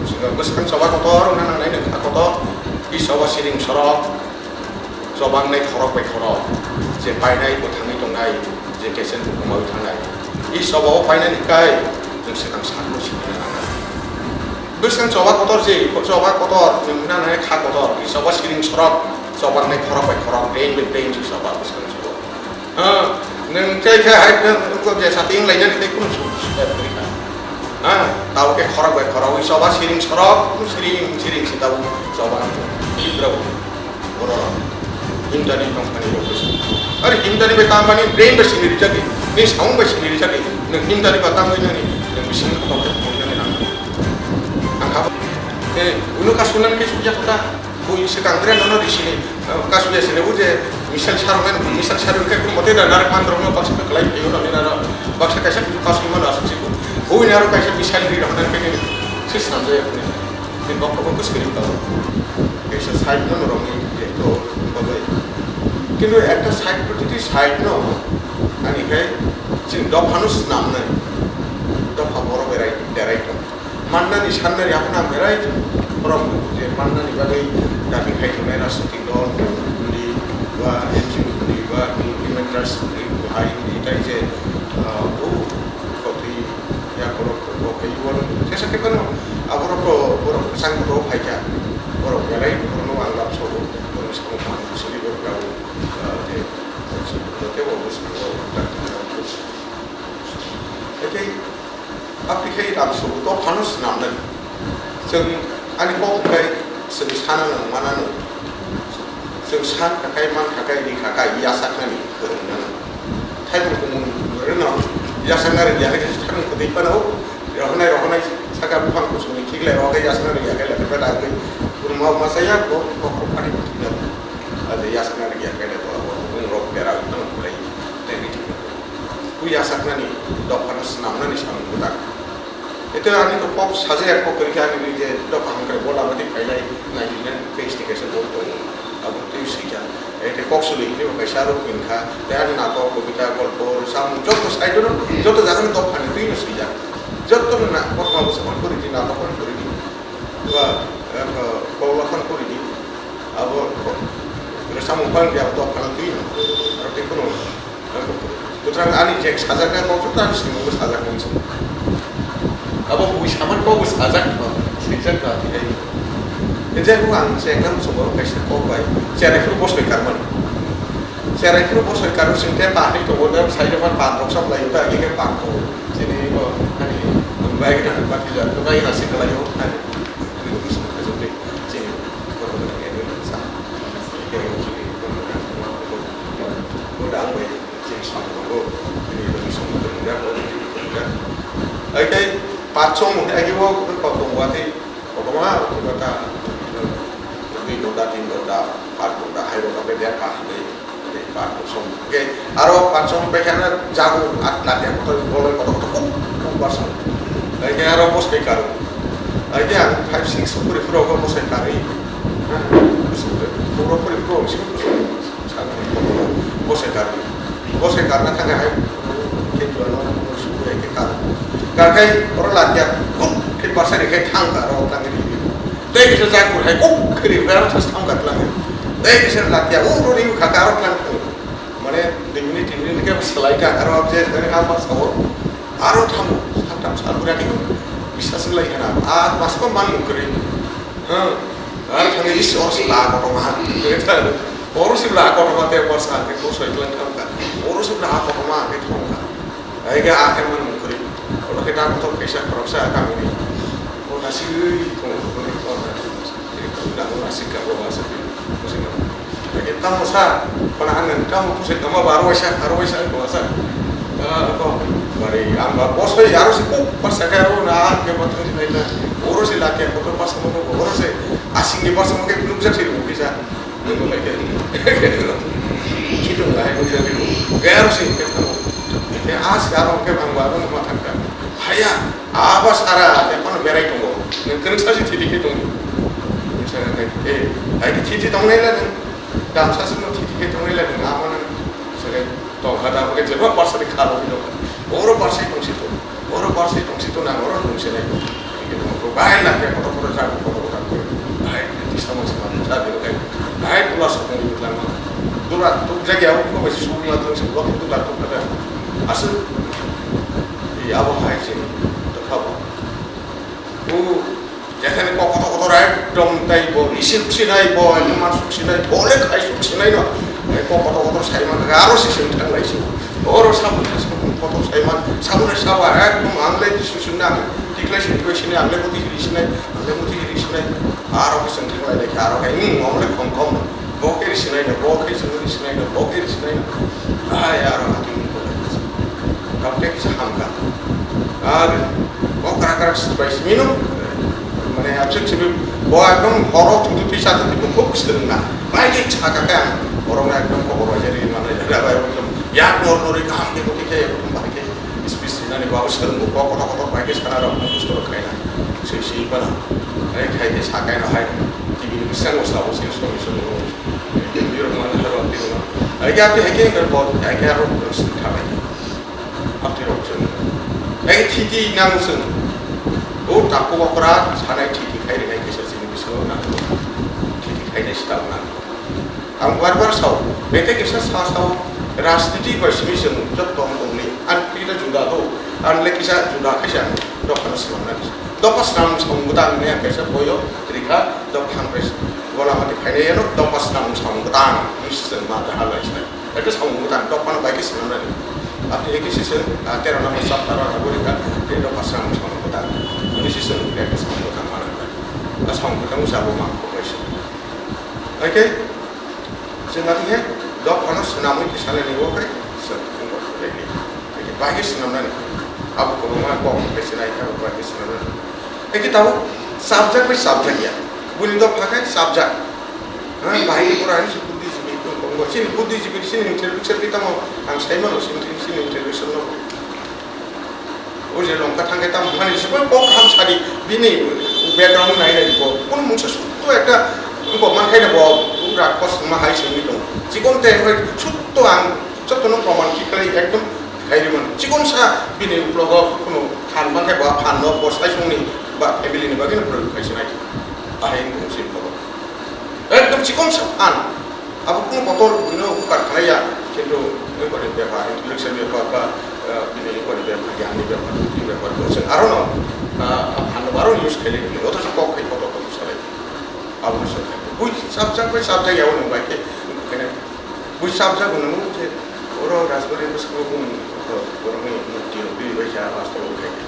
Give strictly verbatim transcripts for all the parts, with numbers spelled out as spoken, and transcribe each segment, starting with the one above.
Bwskang choba kotor wngna nangnai, nwng kha kotor, i choba siring sorok, choba wngnai khorok bai khorok, je painai bo thangwi tongnai, je kesen bo kwmawi thangnai. I choba o painani kai nwng swkang sakno sinina nangnai. Bwskang choba kotor je, choba kotor, nwng nangnai kha kotor, i choba siring sorok, choba wngnai khorok bai khorok, brain bai brain se choba bwskang choba. Ha, nwng tei khe hai nwng ko je sati wng lainani tei kunu su-, su-, su-, ha, tabo khe khorok bai khorok wi choba siring sorok, siring, siring se tabo choba. Bro, bro. Himdani tongthani rok bwswk. Are himdani bai tamo ni brain bai sini rijak di, ni sound bai sini rijak di. Nwng himdani ba tamo ni, nwng bising tongthani nang. Ang habo. Eh, unu ka sunan ke sujak ta. Bui swkang bre nono risini, eh, kasu ya sini uje misal sarok kan, misal sarok kan mote da narak mandro no baksa kalai pio no nina no baksa kaisa kasu mano asuk siku. Bui naro kaisa misal ri rok kan kene sis samjaya kene. Ni bok bok kus kiri tau. Kaisa side no rong ni je to babai. Kintu ekta side to jodi side no ani kai chini dopha no snam nai. Dopha boro berai, berai to. Mannani sannani aphano ang belai borok je mannani bagwi dabi khai tongnai rajnitik dol hwnwi ba N G O hwnwi ba human rights hwnwi hai hwnwi tai je, ah, o kotwi yakorok kotwi wano jesa khe phano aborok borok kwchang borok phaikha borok belai borokno ang lamsogo borok samung tangmani simi borok rao, ah, je tebo bwskango. Haikhe Africa ram sugu to phano swnamnai. Chwng ani kok hwnkhe chwng sana nang mana nang. Chwng san khakai man khakai ri khakai yasaknani kwrwng nang. Thaibung kumung rwno yasakna rwngya khe thaibung kwtwi phano rohonai rohonai saka buphang kusungni khiklai rohokhe yasakna rwngya khe lekha peda wngwi kurma masa ya bo bokhorok phani thwknani. Ade yasakna rwngya khe le borok bumung rok bera wngmano kwlai tei bithi. Bui yasaknani dophano swnamnani samung kwtal. Ete ani to kok sajaya kok kwrwi khe ani je dopha hwnkhai bola bwtwi phainai ninety-nine page ni kaisa boi tongo. Abo twi swijak. Ete kok sului hinwi bo kaisa aro wngkha. Tei ani natok, kobita, golpo, samung joto side no, joto jaga no dophani twi no swijak. Joto no na kok ma bwswk pori di, natok pori pori di. Ba, eh, kok lakhon pori di. Abo ko, samung pang dia to phalang twi no. Aro tei kono, abo ko, sutrang ani je sajak na kok sutrang sini mo sajak mo. Abo bui saman kok sajak no, sajak ka tei. Ejak ko ang se ekdam sobo kaisa kok bai. Cherai phuru bosoi karmani. Cherai phuru bosoi karu sing te pa ni to bo dam sai man pa rok sok lai ta ke pa ko. Sini ko ani bai na pa ti ja, bai na sik lai ho ani. Ai kai patchong mo ai wo ko tong wa te ko tong wa ko ta dui ghonta, tin ghonta, paanch ghonta hai rok ta ber pa. Bai, bai, bar song. Oke, aro bar song bai khana jago at latiya kotor boloi kotor kotor kuk, kuk bar song. Bai khe aro bosai karo. Bai khe ang five, six puri puro ko bosai kari. Ha, puro puri puro si bosai kari. Bosai karna thangkha hai. Khe juano subu hai khe karo. Karkhai oro latiya kuk khe basari khai thangkha aro tangri. Tei kisa jakur hai kuk khiri aro thas thangkha tlang. Tei kisa latiya oro riu kha aro tlang. Mane, dui minute, tin minute khe selai ta, aro je, je, ha, ma sao, aro thango, satham, salbura ni, bisas lai khana, a, mas ko man mukri, ha, aro thangwi, is, oro si la kotorma, oro si la kotorma, te, bor sa, te, ko soi klan thangka, oro si la kotorma, te, thangka, ai, ke, a, ke, man mukri, oro ke, ta, kotor, kaisa, khoroksa, kami ni, oro, nasi, ko, ko, ko, ko, nasi, ka, oro, nasi, ka, oro, nasi, ko, ko, ko, Lagi tamo sa, pana ang nang tamo kusai tamo ba aro waisa, aro waisa ko sa. Ah, ko, bari ang ba bosoi aro si kok pas sa karo na ke matang si nai na. Oro si laki ko pas mo ko oro si asing ni pas mo ke nuk jak si ru kisa. Nunggu lagi. Kita nggak hai nuk jak ru. Gaya aro si ke tamo. Ke as aro ke bang ba aro matang ka. Haya, aba sara te kono berai tongo. Nung kereng sa si thidi ke tongo. Misalnya, eh, hai thidi tongnai la nung. Damsa sino thidi khe thangwi lai nang amo nang sere tongkha da, bo khe jeba barsa ni khalo hino. Oro barsa tongsi to, oro barsa tongsi to nang oro nung sere. Ike tong ko bai na ke kotor Dula sokong dula ma. Dula tuk jagi abo ko bai sokong ma tuk sokong dula tuk kada. Asal. Iya abo hai sini. Tuk abo. O, jekhane kok kotor kotor ekdom tai bo, isip sinai bo, ekdom mansuk sinai, bo le khaisuk sinai no. Ai kok kotor kotor sai man kha, aro si seng thang lai si. Oro sabun, sabun kotor sai man, sabun sawa ekdom ang le si sung na, tiklai si tiklai sinai, ang le muti hiri sinai, ang le muti hiri sinai. Aro si seng thang lai le kha, aro khai, hmm, ang le khom khom. Bo khe risinai no, bo khe risinai no, bo khe risinai no. Ai, aro hati ni ko. Kap khe kisa hamka. Ar bo kara kara bai simi no. Mane absek simi bo ekdom horo thudu tisa thudu bo khub sirna. Bai ni chaka khe ang borok na ekdom khobor bai jari mane jara bai ekdom yak nor nori kaham khe bo khe ekdom bai khe speech sinani bo abo sirngo bo kotor kotor bai khe sana rok mukhus rok khaina. Sui sui bana. Ai khai khe sakai no hai. T V ni bwskango sabo sini sobi sobi. Birok mano haro abdi no. Ai ke abdi hai ke hingkar bo, ai ke aro sini thabai. Abdi rok chwng. Ai ke thiti nang chwng. O taku bakra sanai thiti khai rinai kisa sini bisingo nang. Thiti khai nai sita nang. Ang bar bar sao. Bete kisa sa sao. Rajniti bai simi chwng jotto tongni. An kita juda do. An le kisa juda khaisa. Dophano swnamna kisa. Dopha swnam samung bwtang ne kaisa boyo rikha. Dopha hamkrai gola mati phainai yano dopha swnam samung bwtang. Ni siseng ma da halai sinai. Ete samung bwtang dophano bai khe swnamnani. Ate eke siseng, ah, tero number chapter o rikha. Te dopha swnam samung bwtang. Ni siseng eke samung bwtang mana. Ah, samung bwtang usa bo ma khoboi se. Oke. Chwng ati khe dophano swnamwi kisa le ni wo khai chwng wngkha khwlaini. Eke bai khe swnamnani. Abo kwbangma kok khe sinai khe abo bai khe swnamnani. Eke tabuk subject bai subject ya. Buini dopha khe subject. Ha, bahai ni pura ani se buddhijibi tong tongo. Chini buddhijibi, chini intellectual bai tamo ang sai mano, chini, chini intellectual no. O je longka thangkhe tamo hani sibui kok ham sadi, bini background nai nai bo. Kono mungsa sutto ekta wngkok mankhaino bo rakkhos wngma hai sengwi tongo. Chikon te wngkha sutto ang jotono proman khiklai ekdom khairi mano. Chikon sa bini uklogo kono phan mankhe bo phan no bo saisongni ba family ni bagwi no proyog khai sinai. Ahai wngkha se uklogo. Ekdom chikon sa phan. Abo kunu kotor bini upkar khlaiya, kintu ekoni bepar, intellectual bepar ba, eh, bini ekoni bepar, gyan ni bepar, buddhi bepar, bo se aro no, ah, phan no aro use khaile, othocho kok khai kotor kotor salai. Abo se bui subject bai subject ya, ono bai khe, kene bui subject ono je, oro Rajbari bwskango bung, borokni mukti rok bini bai kha, last o khai khe.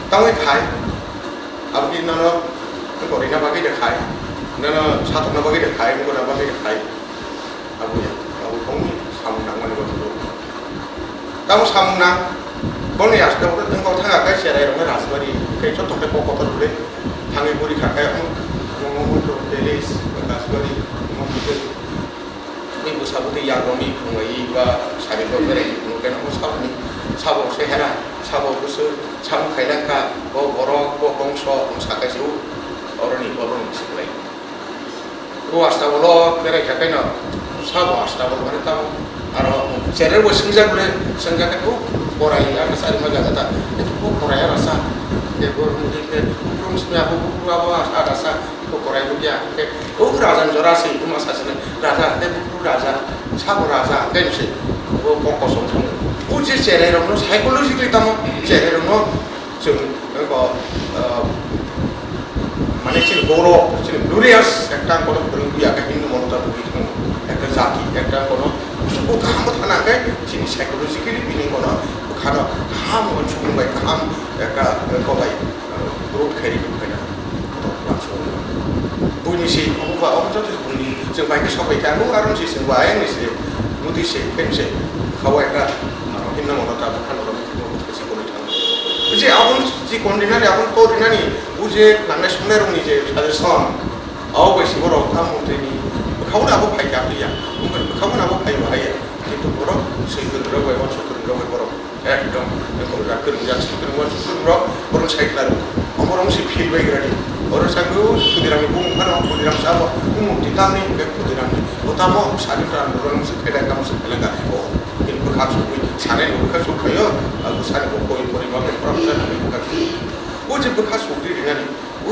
Tangwi khai, abo khe nono korina bagwi de khai, nono satokna bagwi de khai, wngkona bagwi de khai. Abo ya, abo bongni samung nangmani bagwi bo. Tamo samung nang, boni asta bo tengko thanga kai cherai rok Rajbari, kai chotto kai kokotor ble, thangwi buri kha kai, omo, omo, omo, Delhi, Rajbari, omo, Ni bwsa bwtwi yagrokni phunugwi ba saringo berai phunuk khe no sabo ni, sabo se hera, sabo bwswk, sabo khailangkha, bo borok, bo bongso, wng sakai se o, oroni borok ni siklai. O asta bolo berai kha khe no, sabo asta bolo mane tamo, aro chere bo swngjak le, swngjak khe o korai, ano sari ma jaga ta, o korai ano sa, e bo mungkin khe, o rung sini abo, abo asta ada sa, Iko korai nukya, hwnkhe, o raja ni jora se, ima sasini raja, hwnkhe bukru raja, sabo raja, hwnkhe se, o kok kosong thung. O je cherai rokno psychologically tamo, cherai rokno chwng, eko, ah, mane chini goro, chini glorious, ekta kono phwrwng ya, Hindu mono ta bugui thung, ekta jati, ekta kono, o kaham thana khe, chini psychologically bini kono, khano kaham, o chukung bai kaham, ekta, eko bai, ah, growth khairi, khaina. Buini se, omo ba, omo joto buini, chwng bai khe sok bai khe, ano aro se chwng bai, ani se, mudi se, khen se, khawa ekta, ano, himna mono ta, bwkha no, bwkha se kori thang. Je abon, je kon rinani, abon to rinani, o je nangnai songnai rokni je suggestion, abo bai se borok, a montri ni, bwkha no abo phai kha ya, bwkha no abo phai ya, kintu borok, swi kwrwng rok bai, uansuk kwrwng rok bai borok. Ekdom, ekdom, jak kwrwng, jak kwrwng, uansuk kwrwng rok, borok sai khlai rw. Omo rok se feel bai gra di. Oro sai bo Khudiram ni bumung phano, Khudiram sabo, bumung ti tamni, hwnkhe Khudiram ni. Bo tamo sari pran, borok se khailai, tamo se khailai ka. O, bini bwkha sugwi, sanai ni bwkha suk phaio, abo sani bo koi pori ma bai, borok sai ni bwkha suk. O je bwkha sugwi rinani, o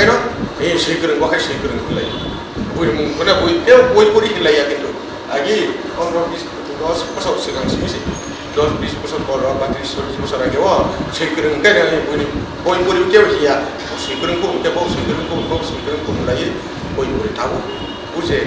khe no, eh, swi kwrwng, bo khe swi kwrwng hinlai. Bui mung kheno bui, tei bui puri hinlai ya kintu. Agi pondro bis, dos bosor swkang simi se, dos bis bosor por ba tris chollis bosor age o swi kwrwng khe no, eh, buini bui puri khe hiya. Swi kwrwng khu, khe bo swi kwrwng khu, bo swi kwrwng khu hinlai, bui puri tabuk. Buje,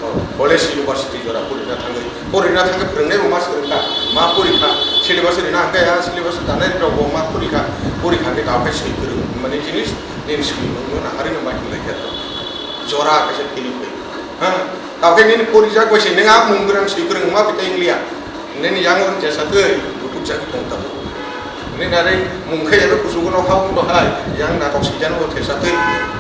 oh, college, university jora purina thangwi, purina thangwi phwrwngnai bo ma swrwngkha, ma purikha, syllabus rina hwnkhe ya syllabus danai rok bo ma purikha, purikha hwnkhe tamo khe swi kwrwng mani jinis nini swi mungno na harino ma hinlai khe to. Jora kaisa feeling bai. Ha? Tamo khe nini purijak bai se nang a mung gwnang swi kwrwng ma bita hingliya. Nini yang o jesa twi, butuk jagwi tong tabuk. Nini nare mung khe ebe kuchugo no kha wng hai, yang natok swijano bo thesa twi.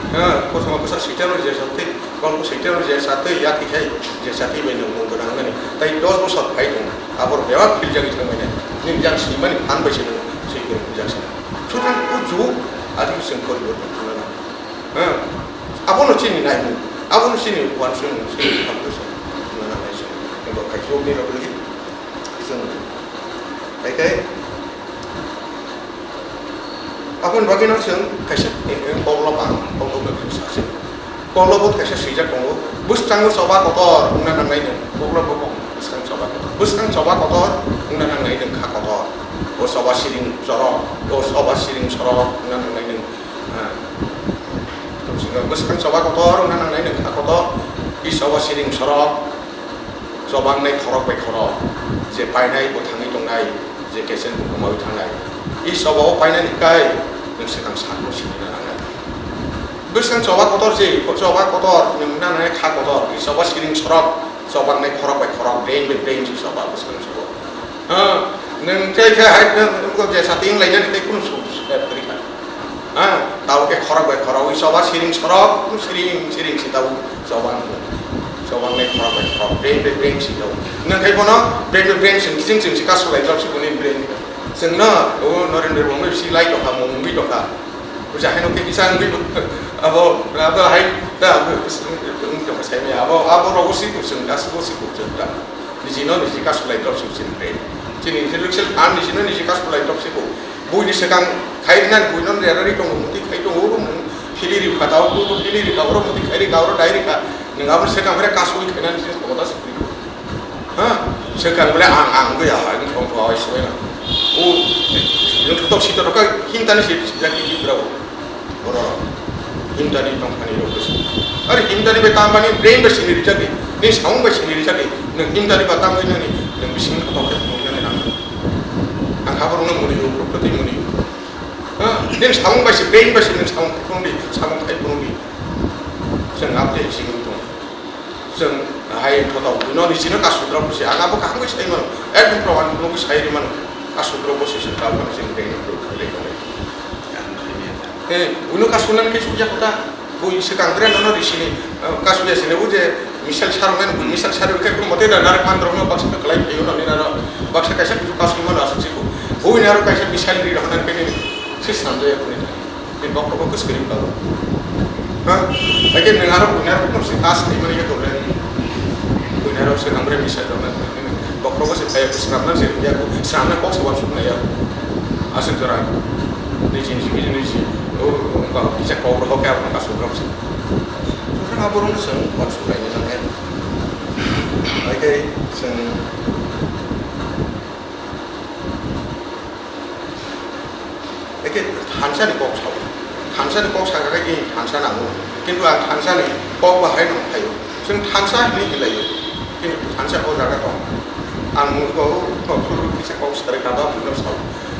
Ha, kothoma bwsa swijano jesa twi, kolpo swijano jesa twi, ya twi khai jesa twi bai nwng mung gwnang nani. Tai dos bosor phai tong, abor bebak phil jagwi thang bai nai. Nini yang swimani phan bai se nwng swi kwrwng jak se. Suthang o jug, adi chwng poriborton khwlana. Ha, abono chini naimung, abono chini uansukmung, chini foundation khwlana nai se. Ebo khai jugni rok lagi. Chwng, haikhai, aboni bagwino chwng kaisa, eh, eh, koklop ang, koklop no kaisa se. Koklop bo kaisa swijak tongo, bwskango choba kotor wngna nangnai nwng, koklop bo bwskang choba kotor, bwskang choba kotor wngna nangnai nwng kha kotor, o choba siring chorok, o choba siring chorok wngna nangnai nwng, ah, bwskang choba kotor wngna nangnai nwng kha kotor, i choba siring chorok. Chobangnai khorok bai khorok, je painai bo thangwi tongnai, je kesen bo kwmawi thangnai. I choba o painani kai, nwng swkang sakno sinina nangnai. Bwskang choba kotor se, choba kotor, nwng nangnai kha kotor, i choba siring sorok, chobangnai khorok bai khorok, brain bai brain se choba, bwskang choba. Ha, nwng tei khe hai, nwng je sating lainani tei kunu sum, sum, sum, Ha, tabo khe khorok bai khorok, ui choba siring sorok, siring, siring si tabo choba wngkha. Choba wngnai khorok bai khorok, brain bai brain si tabo. Nang khai bono brain bai brain sing sing sing si kasu lai jok si boni brain. Chwng no, o Narendra Modi si lai tokha, mung wi tokha. Buja hai no khe kisa wngwi abo, abo hai ta abo wng tong sai maya. Abo, abo rogo si kuchung, ta sibo si kuchung ta. Niji no niji kasulai drop si kuchung re. Chini intellectual an niji no niji kasulai drop si ku. Bui ni sekang khai rinan bui non re ri tong muti khai tong uru mu. Phili ri kha ta uru phili ri kha uru muti khai ri kha uru dai ri kha. Nang abo sekang hore kasui khainan niji khobota si kuri. Ha? Sekang bole ang, ang wngwi aha, ang thong thong awai sobaina. O, yung thotok sito rokha, himtani se, se jaki ki brao. Boro, himtani tongphani rok bwswk. Are himtani bai tangmani brain bai sini rijak di, ni samung bai sini rijak di, nwng himtani ba tangwi nani, nwng bising thotok khe phunuknani nang. Ang haborokno muni o, prokriti muni o. Ha? Nini samung bai se, brain bai se, nini samung phunukdi, samung khai phunukdi. Chwng update sini tong. Chwng hai thotok buino nijino kasudrok se ang abo kaham khe sai mano. Ekdom proman phunugwi sai ri mano. Kasudrok bo se se tal mano chwng tei nuk rok khlai tongo. He, buino kasunani khe sukya kota. Bui se kangkre nono risini, eh, kasuya sini bu je misal sarok nani bui misal sarok khe kun mote da narak mandrok no baksa khe klai phaio nani naro baksa kaisa buju kasui mano asuk siku. Bui naro kaisa misal ri rok nani khe nini se sanjaya kuni. Ni bok rok khe screen ba. Ha? Lagi nang aro bunar ko se tas ni mani ko le. Bunar se hamre misal do na. Bok rok se kaya ko sram na se ya ko sram na kok se wan suk na ya. Asuk jora. Ni jin jin ni jin. O ka kisa ko ro ka ka so ro se. Sura abo ro se wan suk na ya. Lagi se Eke thansa ni kok sao. Thansa ni kok sakha khe thansa nango. Kintu ang thansa ni kok bahai no phaio. Chwng thansa hinwi hinlaio. Kintu thansa o jaga tong. Ang nugo kok kisa kok sari kaba buino sao.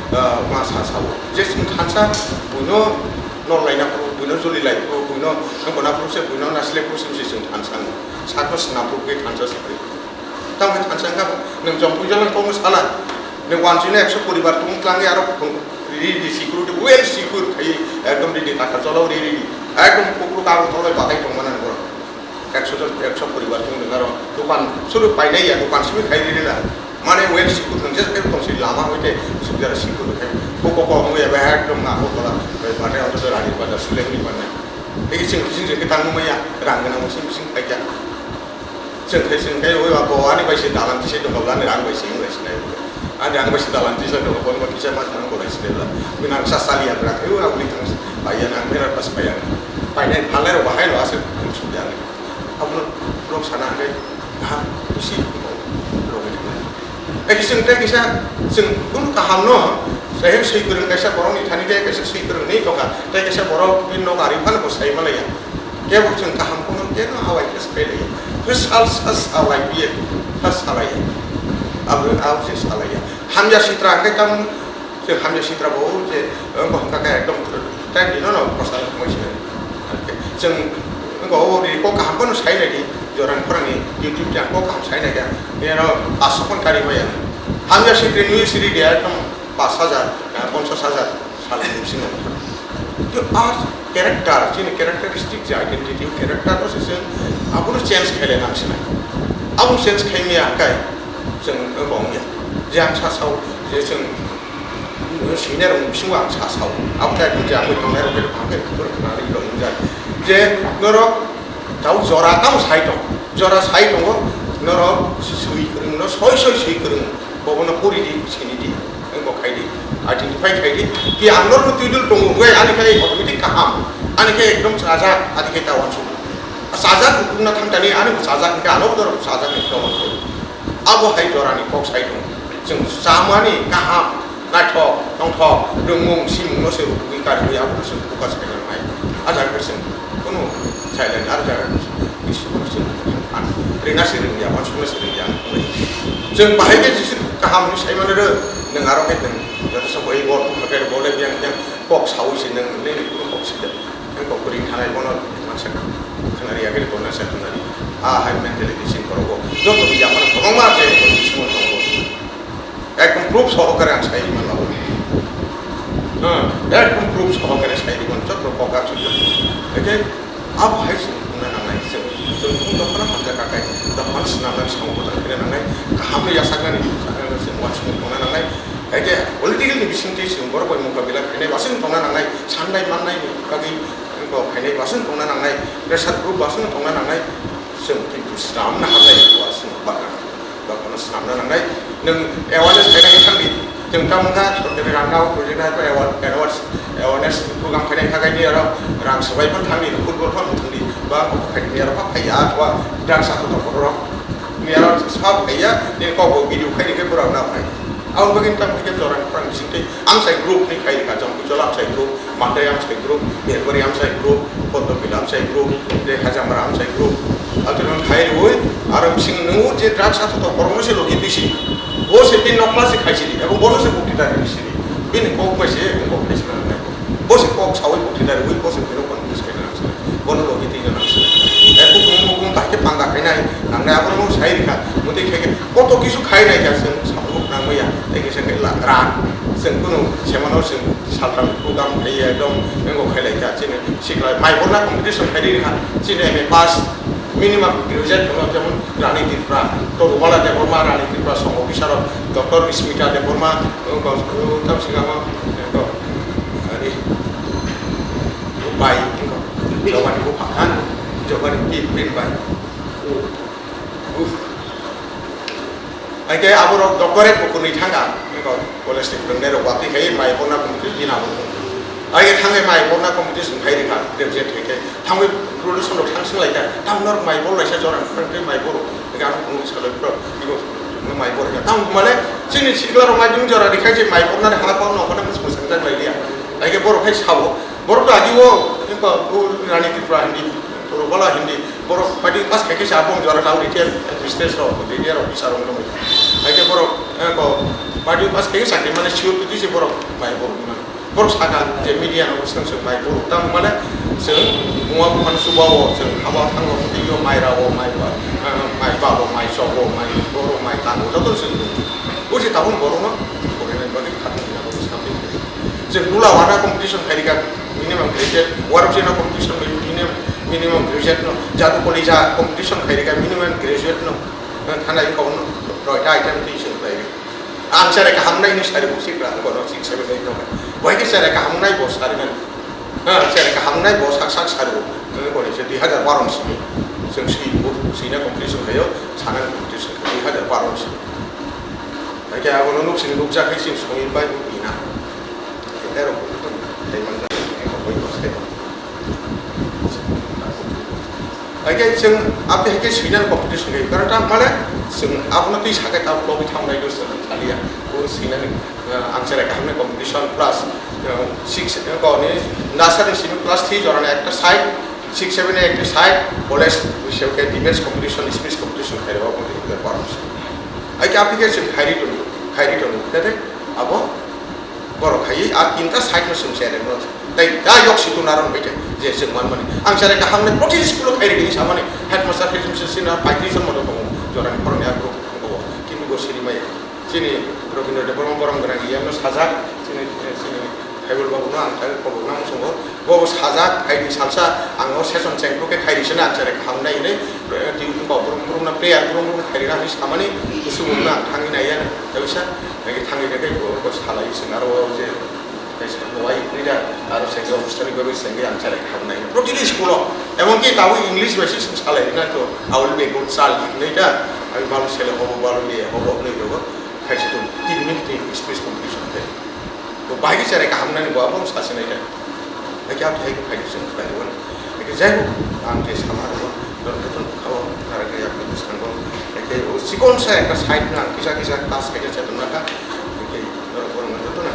Ah, ma sa sao. Je chwng thansa buino nol laina phuru, buino joli lai phuru, buino nangkona phuru se buino nasilai phuru se chwng thansa no. Sakno swnam phuru khe thansa sakri. Tamo thansa wngkha, nwng jom puijalang kok sala. Nwng wansino ekso poribar tong tlangwi aro ri ri security, well secure khai, ekdom ri ri taka jolao ri ri ri. Ekdom kukruk aro tolai batai tongmana borok. Ekso jon, ekso poribar tong nwng aro dokan suru painai ya, dokan simi khai ri ri la. Mane well secure nwng je khai tong si lama hoite sibjara secure khai. Kok kok kok ya ba ekdom na kok kola batai auto rani bazar sile ni mane. Egi sing sing je kitang maya rang na sing sing khai ya. Chwng khe, chwng khe, oi, bo ani bai se dalan tisa dongkha, ani rang bai se, wng bai se nai. Ani rang bai se dalan tisa dongkha, bo kisa mas nang bolai se dela. Bini ang sa sali ang rak, oi, ang ni thang pai ya, ang mera pas pai ya. Pai nai, phalnai rok bahai no aswk ang suk ya. Abono rok sana khe, ha, bisi rok ni thang. Tei kisa, tei kisa, chwng kunu kaham no, tei swi kwrwng kaisa borok ni thani tei kaisa swi kwrwng ni tongkha, tei kaisa borok bini nok ari phano bo sai mani ya. Kebo chwng kaham phano keno hawai khe sai lai. Khe sal sa salai biye, sa salai. Abo, abo se salai. Hamya sitra khe tam, chwng hamya sitra bo je, eh, bo hwnkha khe ekdom tei dino no kosa moi se. Chwng go o ri ko kaham phano sai lai di, joran khorang ni YouTube channel ko kaham sai lai ya. Eno asokon kari maya. Hamya sitra ni siri dia ekdom pas hajar, eh, ponchas hajar. Salni bisingo. To a character, chini characteristic je identity, character no se chwng abono change khaile nang sinai. Abono change khai maya hwnkhe chwng wng ya. Je ang sa sao, je chwng senior rokni bisingo ang sa sao. Abo khe je ang tongnai rok khe ang khe khwrwng khna ri rok hinjak. Je norok tau jora tamo sai tong. Jora sai tongo, norok swi kwrwng no soi soi swi kwrwng. Bobono pori di, sini di. Wngkok khai di, identify khai di. Ki ang norokno twi dul tongo, wngwi ani khai automatic kaham, ani khai ekdom chajak, ani khai ta uansuk. Chajak wngna thang tani, ani bo chajak hwnkhe ano bo norok chajak ni khe uansuk. Abo hai jorani kok sai tongo. Chwng chamani kaham, naithok, tongthok, rwngmung, simungno se rwgwi karwi abo se focus khaina nangnai. A jaga se Kunu silent, ar jaga kunu issue kunu se phan. Rina se rwngya, uansukna se rwngya, ang kunu. Chwng bahai khe jisi kaham hwnwi sai mano rw, nwng aro khe nwng joto sabo ei bol, bol, bol, biyang, biyang, kok saui se nwng, nini kunu kok se da. Ang kok kwrwi thanai bono, mansa khna riya khe bono sa khna ri. A hai mentality sin korogo. Joto ni yapano kwbangma je, kunu small tongo. Ekdom proof sohokare ang sai rima lago. Hmm, ekdom proof sohokare sai rima, joto kok ang sujak. Eke, abo hai chwng wngna nangnai, chwng, chwng wng dophano hamjak kakai, dophano swnamnani samung bwtang khaina nangnai, kahamno yasaknani, saknani chwng uansukmung tongna nangnai. Haikhe political ni bisingtwi chwng borok bai mukabila khainai, basing tongna nangnai, sannai mannai ni bagwi kok khainai, basing tongna nangnai, pressure group basing tongna nangnai, chwng kintu swnam naharnai, wasing bakha, bakhano swnamna nangnai. Nwng awareness khainai thangdi, chwng tamo kha sorkari rang nao project hai award, awards, awareness program khainai kha kaini aro rang swbai phan thangdi, football phan thangdi, ba kok khaini aro pha phai ya, wa drugs akhok borok. Ni aro sab kaiya, ni kok bo video khai ni khe borok na phai. Ang bagwi tamo khe jora ni phrang bising tei amsai group ni khai rikha, Jongkisol amsai group, Mandai amsai group, Belbari amsai group, Kotopil amsai group, tei Hajamara amsai group. Akhirno khai rwi, aro bising nungo je drugs athoto borokno se logi twi si. Bo se bini nokla se khai sidi, abo bono se bukti ta rwi sidi. Bini kok bai se kok khai sidi. Bo se kok sawi bukti ta rwi, bo se bini kon bus khai nang se. Bono logi twi nang se. E bukum bukum bahai khe panda khai nai, nang nai abo no sai rikha. Mutwi khai khe koto kisu khai nai kha se samung nang maya. Tei kisa khai la ran. Chwng kunu semano chwng saltham program khai ekdom mengo khai lai kha. Chini sikla mai borna competition khai rikha. Chini M A pass minimum graduate kono jemon Rani Tripura, Torubala Debbarma, Rani Tripura song officer, Doctor Smita Debbarma, tam sikamo, ani, bai, jogani bupha khan, jogani ki pin bai. Uf. Haikhe aborok doctorate bo kwnwi thangkha, eko college ni phwrwngnairok watwi khai mai borna competition bini abo. Haikhe thangwi mai borna competition khai rikha, graduate haikhe. Thangwi production rok thang swng lai kha. Tamo norok mai bor laisa jora ni phwrwng tei mai bor. Haikhe ano phunuk salai phro, eko mai bor kha. Tamo mane chini sikla rok mai dung jora rikha je mai borna ni hala pang no khana mus mus sangjak lai liya. Haikhe borok khai sabo. Borok to agi o, eko, o Rani Tripura hindi, Torubala hindi. Borok party pass khai khe se abo jora tang retail business rok, retail officer rok tongwi. Haikhe borok, eh, ko, party pass khai khe chakri mane sure kwtwi se borok bai borok mano. Borok sakha je media no swng swng bai borok tamo mane chwng buma buphani chuba o chwng haba thango kwtwi o mai ra o mai ba, eh, mai ba o mai chok o mai boro mai tango joto chwng. O se tabuk borok no porinai bagwi khatungni abo samtwi. Chwng Dula Wana competition khai rikha, minimum graduate, Warap Sena competition khai, minimum, minimum graduate no, Jadu Kolija competition khai rikha, minimum graduate no, thana yung kaun roita item twi chwng khai rikha. Ang chare kaham nai ni sari bo sikra, ang kono six seven eight no. Boy ke chare kaham nai bo sari man. Ha, chare kaham nai bo sak sak sari bo. Nang kono se dui hazar baro ni simi. Chwng si bo, sina competition khayo, sana competition khayo, dui hazar baro ni simi. Haikhe abono nuk sini nuk jak hai sini songwi bai bo bina. Ero bo tei man jak, eko boi bo sai bo. Haikhe chwng abo haikhe swinani competition khayo. Karon ta mane chwng abono twi sakai ta logi thangnai do chwng thaliya. Bo swinani, eh, ang chara kahamni competition plus, eh, six, eh, ko ni nursery simi class three jorani ekta side, six seven ekta side, college, se ke debates competition, speech competition khayo abo ni paron. Haikhe application khairi tong, khairi tong, tete abo borok khai a tinta side no sung chere no. Tai da yok situ naron bai je se man mani. Ang chara kaham ne proti school khairi ni samani headmaster, headmistress sina paitri jon moto tongo. Jorani porong ya group ko. Kintu go siri mai. Chini Robindra Debbarma borong gwnang E M no sajak. Chini, chini Khaibol babu no ang tai kobo nang songo. Bo sajak, phaidi salsa, ang o session chengkru khe khairi sina ang chara kaham nai hinui, eh, twi wngkha brum brum na prayer brum brum khairi na hinui samani, kusu bumna ang thangwi nai ya, tei bisa, nai thangwi nai khe bo, bo salai sing aro o je, tei sa bo ai hinui da, aro sengkhe office ni bagwi sengkhe ang chara kaham nai. Protini school o, emon ki tabuk English bai se salai na to, I will be a good child hinui da, ami balo sele hobo, balo meye hobo hinui rogo, khaisi tong, tin minute ni speech competition khe. Bo bahai khe chara kaham nani bo abo sasi nai da. Haikhe abo hai khe phai khe chwng khlai rwo. Haikhe jai ho, ang je sama rwo, norok khe tong kha o, nara khe yak bwskango. Haikhe o chikon sa ekta side no ang kisa kisa tas khe khe chetom nakha. Haikhe norok borok no joto no